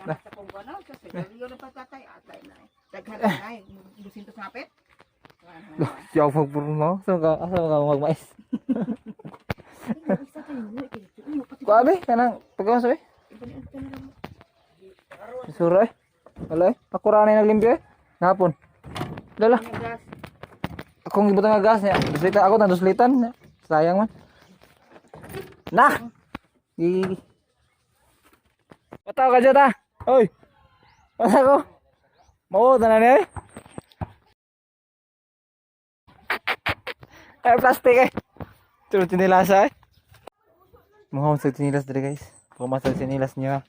Nah. Sa kong ano, sa sigarilyo ng pagkatay, atay na eh. Daghan na eh, 200 ngapit. Siya magpurma. Asa ka magmais? Kuha be, kanang pagkawas be. Sura eh. Wala eh. Pakura na yung naglimpyo eh. Nahapon. Lala. Akong ibutang nga gas niya. Duslitan ako na duslitan. Sayang man. Na. Gigi. Pataw ka dyan ta. Oy. Pataw ko. Mao tanan eh. Ay, plastic eh. Turo tinilasa eh. Mukhang sa tinilas dere, guys. Puma sa tinilas niyo.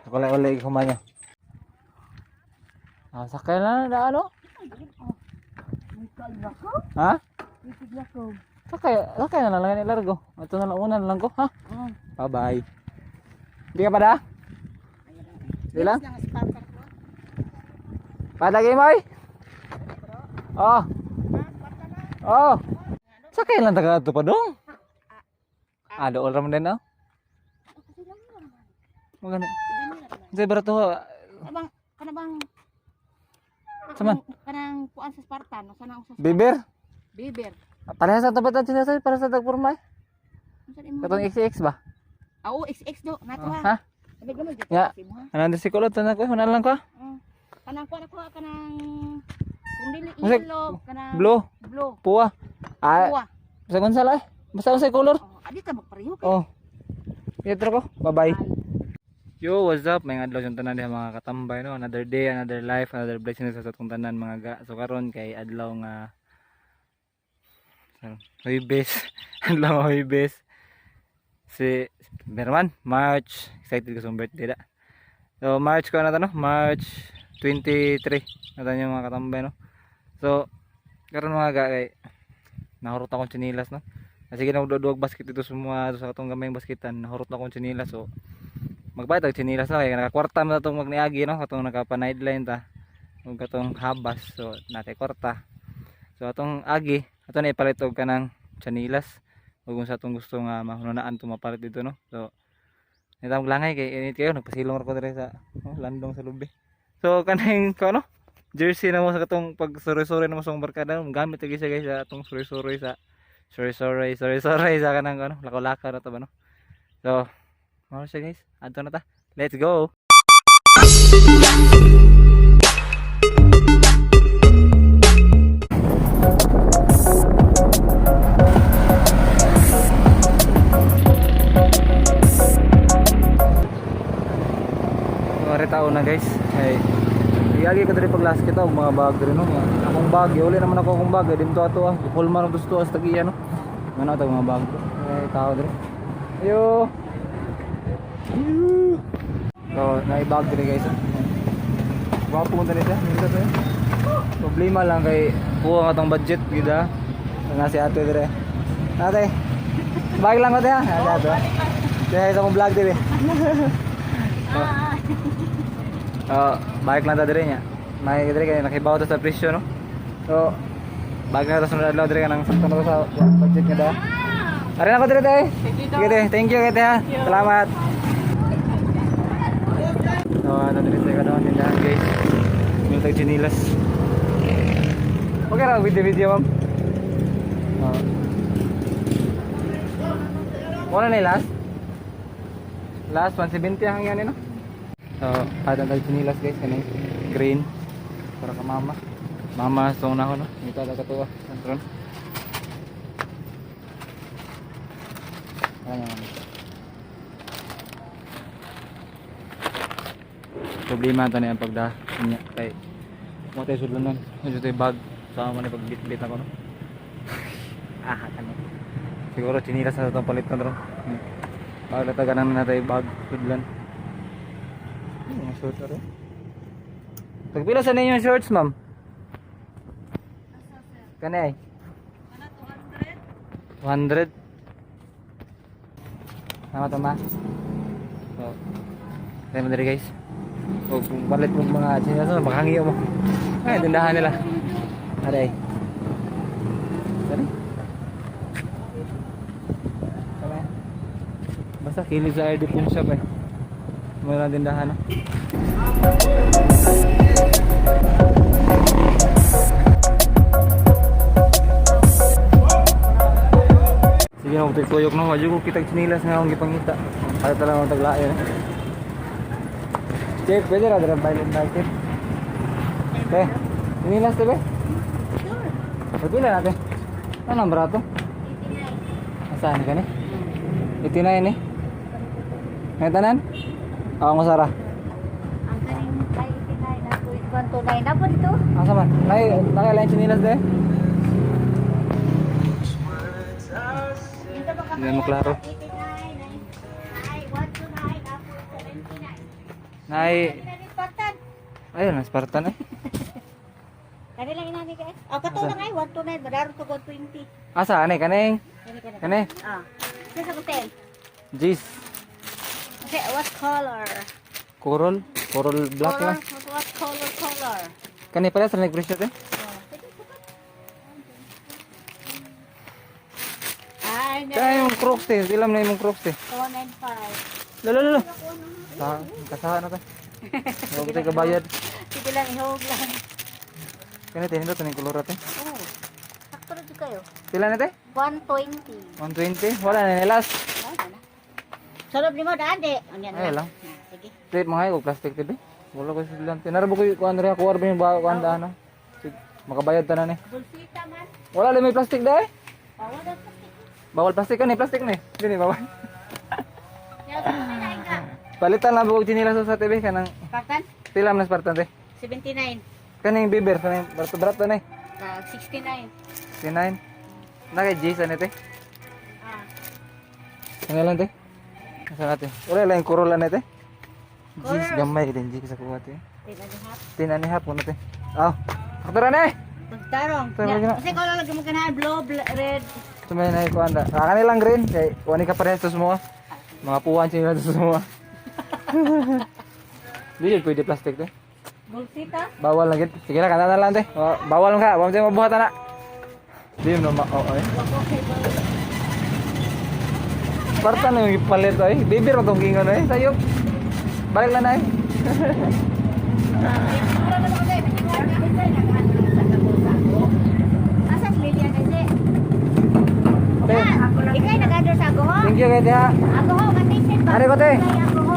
Wala wala humanya. Ah, sakay na na ano? Ha? Sakay, sakay na lang ni largo. Ito na lang una na lang ko, ha? Bye bye. Hindi ka pa da? Hindi lang? Padagay mo ay? Oh. Oh. Sakay lang taga ato pa dong. Ah, dool ra man din ah. Magani. Sa barato. Kanabang kanabang Saman? Kanang kuan sa Spartan, sa nang sa Biber. Biber. Parehas sa tapat ang sinasay, para sa tagpurma eh. Unsa imo? Katong XX ba? Ah, oo, XX do, nato Oh, ha. ha? Sabi ko mo dito Ya. kasi mo ha. Ano si kulot na ko, una lang ko. Kanang kuan ako kanang kung dili Unsa- yellow, kanang Blue, blue. puwa. Ah, Puwa. basta kung sala eh. Basta unsay color. Oh, adi ta magpareho kay. Oh. Ito ko. Bye-bye. Yo, what's up? May adlaw yung tanan diha mga katambay no. Another day, another life, another blessing sa atong tanan mga ga. So karon kay adlaw nga Huwebes. Adlaw nga Huwebes. Si Berman, March. Excited ko sa akong birthday da. So March ko na to no, March 23. Natan yung mga katambay no. So karon mga ga kay nahurot akong tsinilas no. Kasi ginagduduwag basket dito sa mga sa katong gamayng basketan, nahurot na akong tsinilas, so magbayad og tsinilas na kay nakakwarta man atong magniagi no, katong nakapa-nideline ta ug katong habas, so natay kwarta. So atong agi ato na ipalit og kanang tsinilas ug kung sa atong gusto nga mahununaan to mapalit dito no. So nitang langay kay init kayo, nagpasilong ra ko diri sa oh, landong sa lubi. So kaning ko ano jersey na mo sa katong pag suri-suri na mo sa akong barkada, gamit lagi siya guys sa atong suri-suri sa sorry sorry sorry sorry sa kanang ano lakaw-lakaw na to ba no. So mao siya guys, adto na ta, let's go. Mare tao na guys. Hey. Iyagi ko diri pag last kita og mga bag diri no. Akong bag, uli naman ako akong bag, dimto ato ah. Hulman og gusto as tagiya no. Ngano to mga bag. Eh tao diri. Ayo. Ayo. So, naibag diri guys. Ah. Gwapo mo diri siya. Nindot eh. Problema lang kay kuha nga tong budget gid ah. Na si ate dire. Ate. Bag lang ko te ah. Ate ate. Kaya sa mong vlog dire. Oh, balik lang ta dire niya. May dire kay nakibaw ta sa presyo no. So, bag na ta sa adlaw dire kanang sakto na to sa budget nga daw. Ari na ko dire te. Sige te, thank you kay te ha. Salamat. So, ano dire sa kadon tindahan guys. Yung tag chinilas. Okay ra video video ma'am. Oh. Wala na yung last? Last 170 ang yan eh, no? So, padang tayo chinilas guys, kani green para ka mama. Mama song na ako no. Ito ala katuwa. Santron. Ano naman. Problema ta na ang pagda niya kay mo tayo sudlonon. Medyo tayo bag sama mo ni pagbitbit ako no. Ah, ano. Siguro chinilas na itong palit na dron. Pagkataga naman natin bag sudlan. Mga shorts aro. Tagpila sa ninyo yung shorts, ma'am? Kani ay? 200. Tama tama. So, tayo mo diri guys. O kung palit mo mga chinelas mo, makangyo mo. Ay, tindahan nila. Aray. Sorry. Tama. Basta kilig sa RD Pawn Shop eh. Muna tindahan, no? Sige na, tuyok no. Wadyo ko kitag chinilas nga akong gipangita. Para talaga akong taglain. Eh. Chef, pwede ra dira pilot na, Chef. Eh, chinilas te be? Sure. Pagpila natin. Ano ang barato? Nasaan ka ni? 89 eh. May tanan? Ako mo Sara. Ang kaning ay 89 na 129 na po dito. Asa man? Nay, nakailan chinilas de? Dito ba Hindi mo klaro. 89 ay 129 na po 79. Nay, Spartan. ayun, na Spartan eh. Kani lang inani ka. Oh, kato lang ay 129 madaron ko 120. Asa ani kaning? Kani kani. Kani? Ah. Sa hotel. Jeez. Okay, what color? Coral, coral black Color, lang. what color color? Kani pala sa nagpresyo te? Ay, Kaya yung Crocs te, ilam na yung Crocs te. 495. Lalo lalo. Sa kasahan na ta. Huwag tayo kabayad. Sige lang, ihog lang. Kani te, nindot ni kolor te. Oh. Sakto na jud kayo. Pila na te? 120. 120. Wala na nilas. Wala na. Sarap ni mo daan de. Ano yan Ay lang. Sige. Te, mga og plastic te be. Wala ko sila. Tinarabo ko yung kuan rin, kuar ba yung ba kuan daan no. Sige, makabayad tanan eh. Bulsita man. Wala lang may plastic dai. Bawal ang plastic. Bawal plastic kan eh, plastic ni. Dili bawal. Yan, sa ka. Palitan lang buog chinilas sa TV kanang Spartan? pila man Spartan te. 79. Kaning biber kaning barato barato ni. Ah, 69. 69. Na kay Jason ni te. Ah. Ano lang te? Asa natin? Wala lang yung Corolla na te. Jeez, Corolla. gamay din Jeez sa kuha te. 10.5. Tinani hapon na te. Aw. Aktora na eh. Magtarong. Tarong na. Kasi color lagi mo ganahan blue, red. Sumay na ko anda. Ah, kanilang green kay wani ka parehas to semua. Mga puwan sila to semua. Dili pwede plastic te. Bulsita. Bawal lang gid. Sige na kana na lang te. Oh, bawal ka, bawal tayo mabuhat na. Di mo ma oo eh. Spartan na yung ipalit ay. Baby ra tong gingon eh. Sayop. Balik lang na eh. Asa si Lilian kasi? Te, Ikay nag-under sa agoho. thank you kay te ha. Agoho, matisip ba? Ari ko, te. Ikay agoho.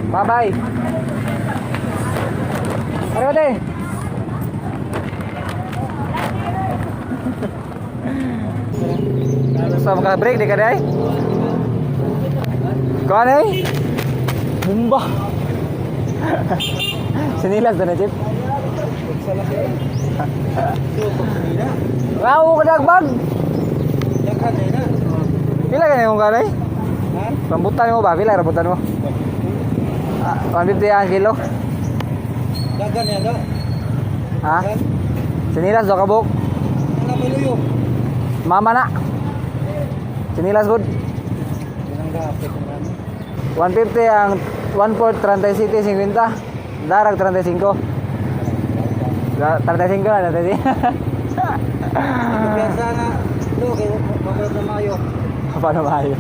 Bye-bye. Ari ko te. Sa maka break di ka day? Kuan eh? Bumba. Sinilas na na, Chip. Wow, kadagbag. Pila ka na yung kanay? Rambutan mo ba? Pila rambutan mo? Ah, 150 ang kilo. Dagan ya do. Ha? Sinilas do kabuk. Ano maluyo? Mama na. Sinilas good. Yan ang gapit marami. 150 ang 1 port 37 50. Darag 35. 35 na 35. Kumpiyansa na do kay mamayad na mayo. Paano maayo?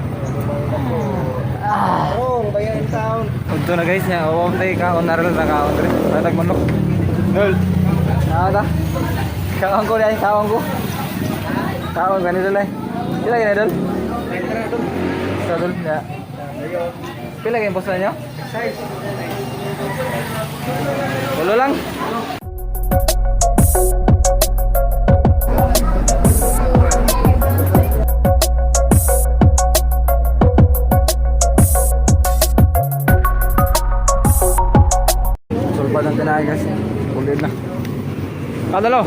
Oh, bayan in town. Udto na guys niya. Oo, tayo kaon na rin na kaon rin. Tatag manok. Nol. Ah, ta. Kaon ko dai, kaon ko. Kaon ganito dol ay. Pila gani dol? Sa dol ya. Pila gani posta niyo? Size. Walo lang. Sulpad ang tinay guys. Ulit na. Kadalo.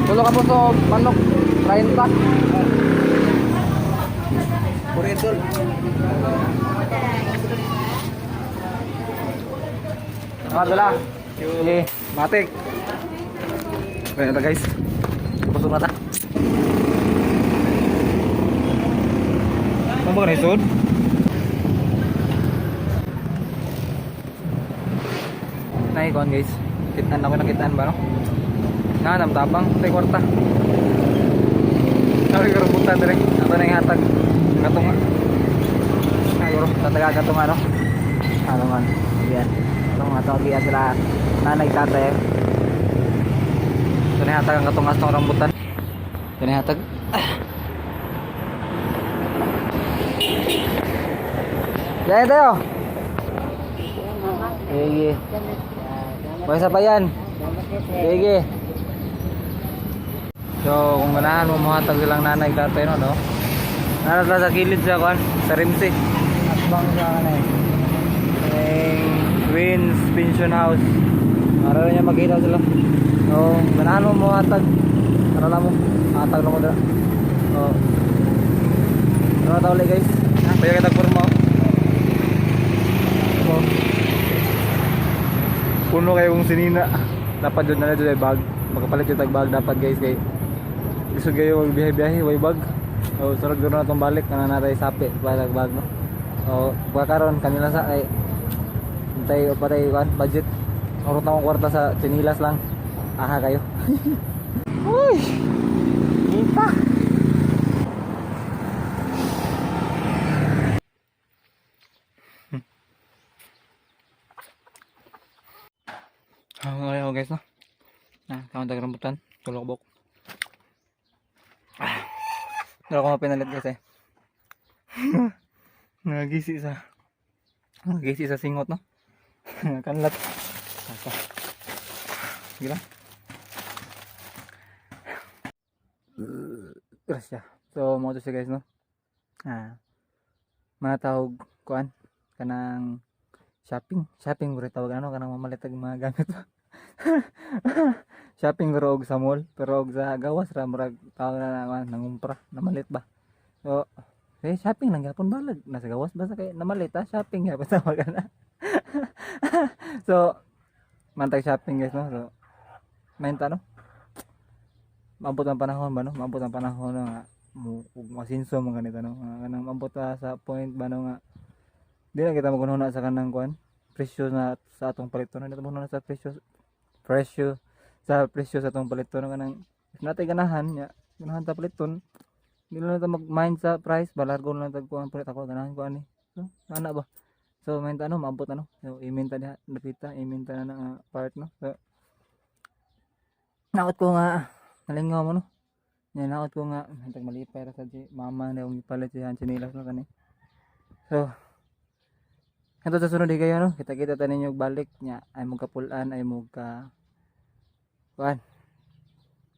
Tulo ka po sa manok. 30. Corridor. Mga dala. Sige, matik. Kaya na guys. Busog na ta. Ano ba ganun sud? Naikuan guys. Kitaan ako nakitaan ba no? Nga nam tabang tay kwarta. Sabi ko rambutan dire. Ato na hatag. Katunga. Ay, ro. Tataga ka itong ano. Ano man. Yan. Itong mga tawagian sila nanay, tatay. So nihatag ang katungas tong rambutan. So nihatag. Ah. Yan tayo. Sige. Pwesa pa yan. Sige. So, kung ganahan mo, muhatag silang nanay, tatay, no, no? Nara sila sa kilid sa kwan, sa Rimsi. Atbang sa ano eh. Yung Twins Pension House. Para niya makita sila. So, ganahan mo muhatag. Tara lang mo. Hatag lang ko dira. So, tara ta ulit, guys. Ha, pwede kita kurma, oh. So, puno kayo kong sinina. Dapat yun na lang bag. Makapalit yung tag bag dapat, guys, kay gusto kayo magbiyahe-biyahe, way bag. O sunod guro na itong balik na natay sapi para bag, no. O pagkakaroon kanila sa ay hintay o patay kan budget. Urot na akong kwarta sa tsinilas lang. Aha kayo. Uy! Kita! Ah, okay, guys, no. Ah, kaon tag rambutan, tulok bok. Ah. Pero ako mapinalit, guys, eh. Nagisi sa singot, no. Kanlat. Ata. Sige lang. Grasya. So, mo to siya, guys, no. Ah. Mga tawag kuan kanang shopping, shopping bro tawag ano kanang mamalit og mga gamit. Shopping bro og sa mall, pero og sa gawas ra murag tawag na na nangumpra, namalit ba. So, eh, shopping lang gyapon balag nasa gawas ba sa kay namalit ah, shopping gyapon tawag na. So, mantag shopping, guys, no. So, menta, no. Maabot ang panahon ba, no? Maabot ang panahon na nga mo ug masinso mga ganito, no. Nga kanang maabot ta sa point ba, no, nga di na kita magunhuna sa kanang kuan presyo na sa atong paliton. Hindi ta magunhuna sa presyo presyo sa presyo sa atong paliton kanang if natay ganahan nya ganahan ta paliton, di na ta mag-mind sa price ba, largo na lang tag kuan palit ako ganahan ko ani. So ana ba, so mind ano maabot ano. So iminta diha napita iminta na na nga part, no. So naot ko nga nalingaw mo, no. Nya naot ko nga hantag malipay ra sa di mama na akong gipalit siya ang tsinelas, no, kani. So hantod sa sunod kayo, no, kita-kita ta ninyo balik nya ay mo kapulan ay mo ka kuan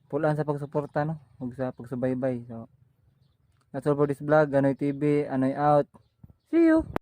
pulan sa pagsuporta, no, ug sa pagsubaybay. So that's all for this vlog. Anoy TV, Anoy out. See you.